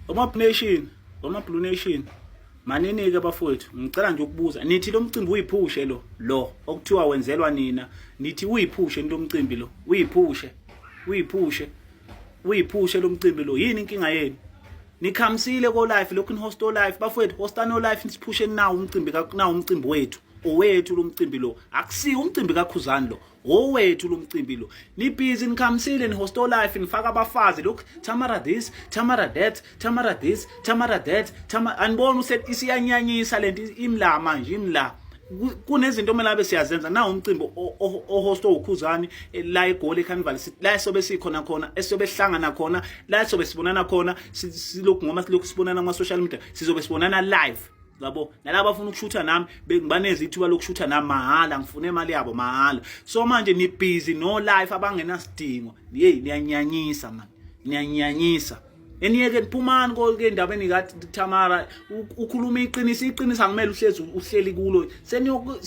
Oma Nation, oma Blue Nation. Manini-ke bafowethu, ngicela nje ukubuza, nithi lo mcimbi uyiphushe lo, lo okuthiwa wenzelwa nina, nithi uyiphushe lo mcimbi lo, uyiphushe, uyiphushe, uyiphushe lo mcimbi lo, yini inkinga yenu? Nikhamisile ko life lokhu ni-host life bafowethu, hosta no life nisiphushe nawo umcimbi nawo umcimbi wethu, owethu lo mcimbi lo, akusiwo umcimbi kaKhuzani lo. Owethu lo mcimbi lo. Nibhizi nikhamisile nihosto life nifaka abafazi look Tamara this, Tamara that, Tamara this, Tamara that, Tamara anibona uset isiyanyanyisa lento imla manje imla. Kunezinto omele abe siyazenza na umcimbi ohosto uKhuzani eh, la eGoli eCarnival City la sobe sikhona khona esobe sihlangana khona la sobe sibonana khona silokhu ngoma silokhu sibonana kuma social media sizobe sibonana live yabo nalaba abafuna ukushutha nami bengibaneza ithuba lokushutha nami mahhala ngifuna imali yabo mahhala so manje ni busy no life abangenasidingo hey niyanyanyisa man niyanyanyisa eniyeke niphumani konke endabeni ka Tamara ukhuluma iqiniso iqiniso angimele uhlezi uhleli kulo seniyo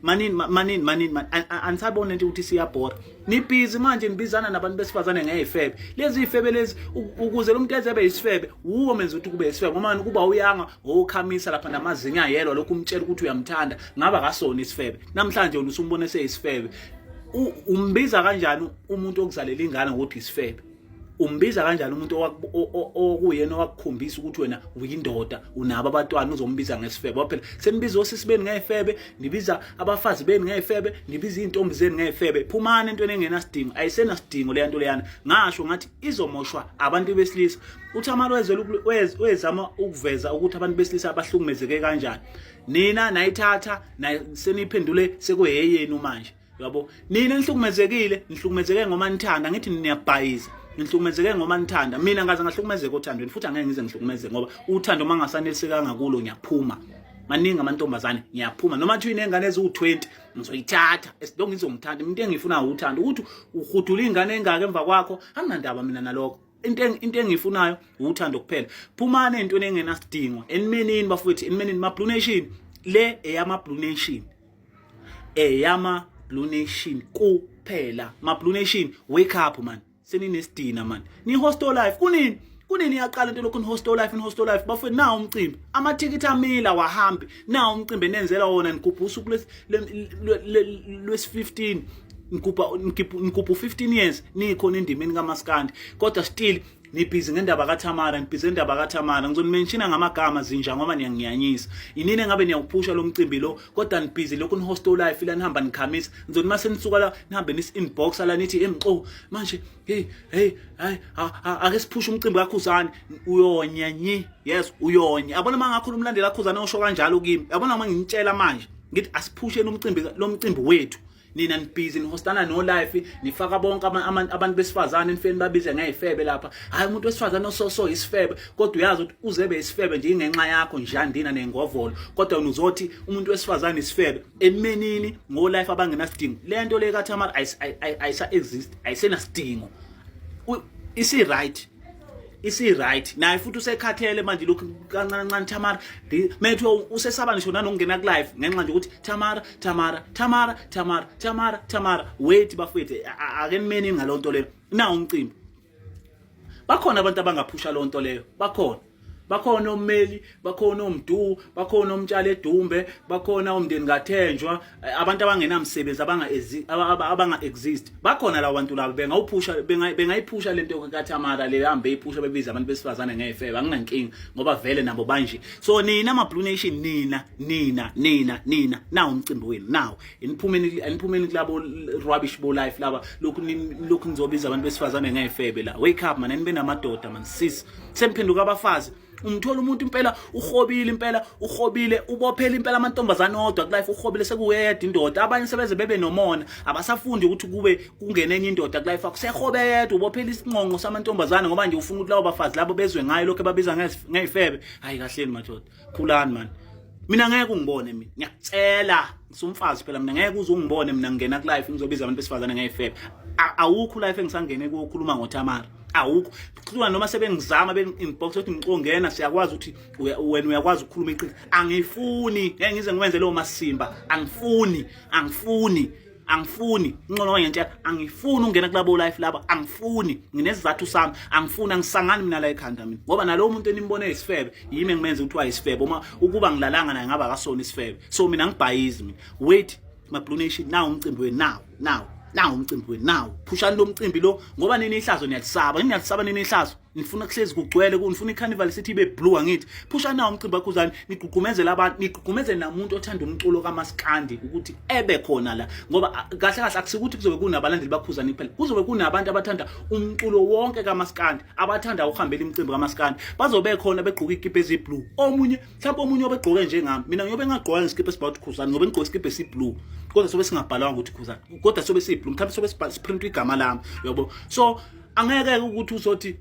manini manini manini anisabona into ukuthi siyabhora nibhizi manje nibizana nabantu besifazane ngeyifebe lezi ifebe lezi ukuze lo muntu eze ebe isifebe wuwo menza ukuthi kube isifebe ngoba kuba uyanga ngokukhamisa lapha namazinyo ayelwa lokhu umtshela ukuthi uyamthanda ngaba kasona isifebe namhlanje wena usumbone seyisifebe umbiza kanjani umuntu okuzalela ingane ngokuthi isifebe umbiza kanjani umuntu okuyena owakukhombisa ukuthi wena uyindoda unabo abantwana uzombiza ngesifebe phela senibiza osisi benu ngefebe nibiza abafazi benu ngefebe nibiza izintombi zenu ngefebe phumani entweni engenasidingo ayisenasidingo leya nto leyana ngasho ngathi izomoshwa abantu besilisa uThamara wezela wezama ukuveza ukuthi abantu besilisa abahlukumezeke kanjani nina nayithatha seniphendule sekuyeyenu manje yabo nina nihlukumezekile nihlukumezeke ngoba nithanda ngithi niyabhayiza nihlukumezeke ngoba nithanda mina ngaze ngahlukumezeka othandweni futhi angeke ngize ngihlukumezeke ngoba uthando uma ngasanelisekanga kulo ngiyaphuma maningi amantombazane ngiyaphuma noma kuthiwa inengane eziwu-20 ngizoyithatha esidonge ngizongithanda into engiyifunayo uthando ukuthi uhudula ingane engaka emva kwakho anginandaba mina nalokho into into engiyifunayo uthando kuphela phumani entweni engenasidingo enimenini bafowethu enimenini ma blue nation le eyama blue nation eyama blue nation kuphela ma blue nation wake up man seninesidina man ni hostel life kunini kunini yaqala into lokhu ni-hostel life ni-hostel life bafowethu nawo umcimbi amathikithi amila wahambi nawo umcimbi enenzela wona nigubha usuku lwesi-15 nigubha nigubha u-15 years nikhona endimeni kamaskandi kodwa still nibhizi ngendaba kaThamara nibhizi ngendaba kaThamara ngizonimenshina ngamagama zinja ngoba niyangiyanyisa inini engabe niyawuphusha lo mcimbi lo kodwa nibhizi lokhu ni-hostel life la nihamba nikhamisa ngizoni uma senisuka la nihambe nisi-inbox la nithi emxo manje hey hey hayi ake siphushe umcimbi kaKhuzani uyonya nyi yes uyonya yabona uma ngakhuluma umlandeli kaKhuzani osho kanjalo kimi yabona uma ngimtshela manje ngithi asiphusheni umcimbi lo mcimbi wethu nina nibhizi nihostana no life nifaka bonke abantu besifazane nifeni babize ngezifebe lapha hayi umuntu wesifazane ososo isifebe kodwa uyazi ukuthi uzebe isifebe nje ingenxa yakho njandina nengovolo kodwa wena uzothi umuntu wesifazane isifebe emenini ngo life abangenasidingo lento le kaThamara ayisa exist ayisenasidingo isi right isi right naye futhi usekhathele manje lokhu kancane kancane Tamara methu usesaba ngisho nanokungena ku live ngenxa nje ukuthi Tamara Tamara Tamara Tamara Tamara Tamara wait bafethu ake nimeni ngalonto leyo nawo umcimbi bakhona abantu abangaphusha lonto leyo bakhona bakhona ommeli bakhona omdu bakhona omtshala edumbe bakhona umndeni kathenjwa eh, abantu abangenamsebenzi abanga abanga exist bakhona labo bantu labo bengawuphusha bengayiphusha lento kaThamara le hambe iphusha bebiza abantu besifazane ngefebe anginankinga ngoba vele nabo banje so nina ma Blue Nation nina nina nina nina nawo umcimbi wenu nawo eniphumeni eniphumeni kulabo rubbish bo life laba lokhu lokhu nizobiza abantu besifazane ngefebe la wake up man enibe namadoda man sis semphenduka abafazi umthola umuntu impela uhobile impela uhobile ubophela impela amantombazane odwa kulife uhobile sekuwedwa indoda abanye sebeze bebe nomona abasafundi ukuthi kube kungene enye indoda kulife akusehobedwa ubophela isinqonqo samantombazane ngoba nje ufuna ukuthi labo bafazi labo bezwe ngayo lokho ebabiza ngezifebe hayi kahleni madoda khulani man mina ngeke ungibone mina ngiyakutshela ngisumfazi phela mina ngeke uze ungibone mina ngingena ku life ngizobiza abantu besifazane ngeyifebe awukho life engisangene kuwo ukhuluma ngoTamara awukho kuthiwa noma sebengizama be-inbox ukuthi ngicongena siyakwazi ukuthi wena uyakwazi ukukhuluma iqiniso angifuni ngeke ngize ngiwenze lowo masimba angifuni angifuni Angifuni inqono ngiyantshela, angifuni ungena kulabo life laba, angifuni. Nginesizathu sami, angifuni, angisangani mina la ekhanda mina, ngoba nalowo muntu enimbone isifebe yimi engimenze ukuthi wayisifebe. Uma ukuba ngilalanga naye ngaba akasona isifebe. So mina ngibhayizi mina. Wait, ma Blue Nation, now umcimbi wenu, now now now umcimbi wenu, now phushani lo mcimbi lo, ngoba nini ihlazo niyalisaba, niyalisaba nini ihlazo, nifuna kuhlezi kugcwele, nifuna icarnival sithi ibe blue. Angithi phusha nawo umcimbi wakhuzani, nigqugqumezele abantu, nigqugqumezele namuntu othanda umculo kaMaskandi ukuthi ebe khona la, ngoba kahle kahle akusikuthi kuzobe kunabalandeli bakhuzani kuphela, kuzobe kunabantu abathanda umculo wonke kaMaskandi, abathanda ukuhambela imicimbi kaMaskandi, bazobe khona begqoka ikipa eziblue. Omunye mhlawumbe, omunye obegqoke njengami, mina ngiyobe ngagqoka ngesikipha esibhalwa ukuthi Khuzani, ngobe ngigqoke isikipha esiblue kodwa sobe singabhalwanga ukuthi Khuzani, kodwa sobe siyiblue, mhlawumbe sobe siprintwe igama lami, uyabo. So angeke ukuthi uzothi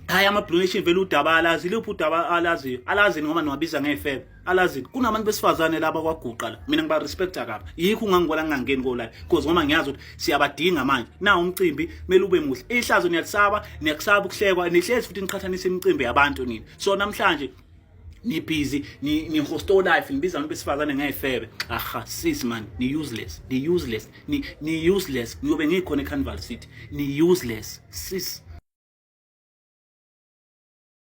hayi, ama-Blue Nation vele udaba alazi. Luphi udaba alaziyo? Alazini ngoba niwabiza ngey'febe? Alazini? Kunabantu besifazane laba kwaguqa la, mina ngiba-respecta kabi, yikho ungangibona ngingangeni ko-live, because ngoba ngiyazi ukuthi siyabadinga manje. Na umcimbi kumele ube muhle. Ihlazo niyalisaba, niyakusaba ukuhlekwa, nihlezi futhi niqhathanisa imicimbi yabantu nina. So namhlanje ni-busy ni-host live, nibiza abantu besifazane ngey'febe. Aha sis man, ni-useless, ni-useless, ni-useless. Ngiyobe ngikhona e-Carnival City. Ni-useless sis.